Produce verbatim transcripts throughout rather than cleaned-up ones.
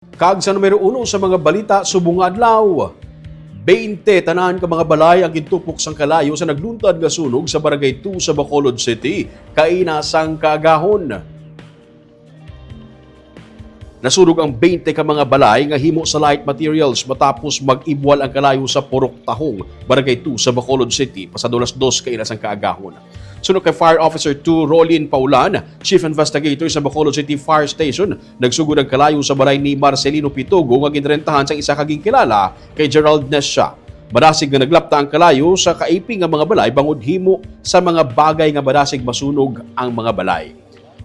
Kag sa numero uno sa mga balita subong nga adlaw, twenty tanan ka mga balay ang gintupok sang kalayo sa nagluntad nga sunog sa Barangay two sa Bacolod City kaina sang kaagahon. Nasunog ang twenty ka mga balay nga himo sa light materials matapos mag-ibwal ang kalayo sa Purok Tahong, Barangay two sa Bacolod City, pasado alas dos kaina sang kaagahon. Suno kay Fire Officer two Rolin Paulan, Chief Investigator sa Bacolod City Fire Station, nagsugod ang kalayo sa balay ni Marcelino Pitogo nga ginrentahan sang isa ka ginkilala kay Gerald Nesha. Madasig nga naglapta ang kalayo sa kaiping nga mga balay bangod himo sa mga bagay nga madasig masunog ang mga balay.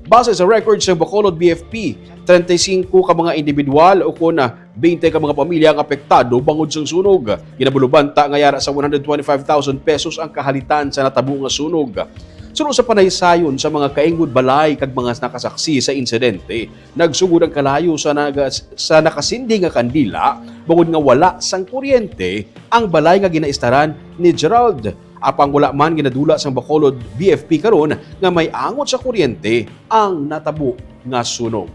Base sa record sa Bacolod B F P, treinta y cinco ka mga individual o kon twenty ka mga pamilya ang apektado bangod sang sunog. Ginabulubanta nga yara sa one hundred twenty-five thousand pesos ang kahalitan sa natabo nga sunog. Suno sa panaysayon sa mga kaingod balay kag mga nakasaksi sa insidente, nagsugod ang kalayo sa naga-, sa nakasindi nga kandila bangod nga wala sang kuryente ang balay nga ginaistaran ni Gerald. Apang wala man ginadula sang Bacolod B F P karon nga may angot sa kuryente ang natabo nga sunog.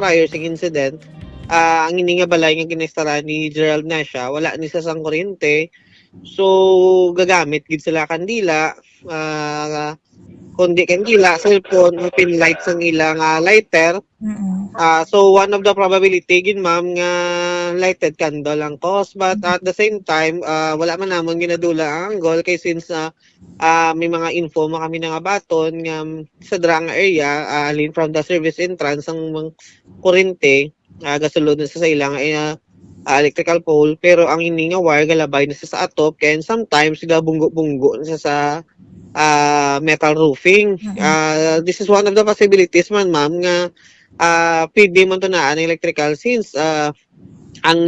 Prior sa incident, ah, ang ini nga balay nga ginaistaraan ni Gerald Nasha, wala ni sa sang kuryente. So, gagamit gid sila kandila, ah, kundi kandila, cellphone, o pin light sang ila nga lighter. Mm-mm. Ah, so, one of the probability gid, ma'am, nga lighted candle ang cause. But at the same time, ah, wala man namon ginadula ang angle kay since ah, ah, may mga info man kami nga nabaton nga, mm, sa dira nga area, ah, halin from the service entrance ang mga kurente, ah, gasulod na sa, sa ilang, eh, ah, electrical pole, pero ang ini nga wire galabay na sa, sa atop, kaya sometimes gabunggo-bunggo na sa, sa, ah, metal roofing. Mm-mm. Ah, this is one of the possibilities man, ma'am, nga, ah, pwede man to na ang electrical since, ah, ang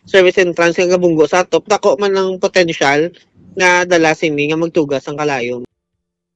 service entrance nga gabunggo sa atop, dako man ang potential nga dala sini nga magtugas ang kalayo.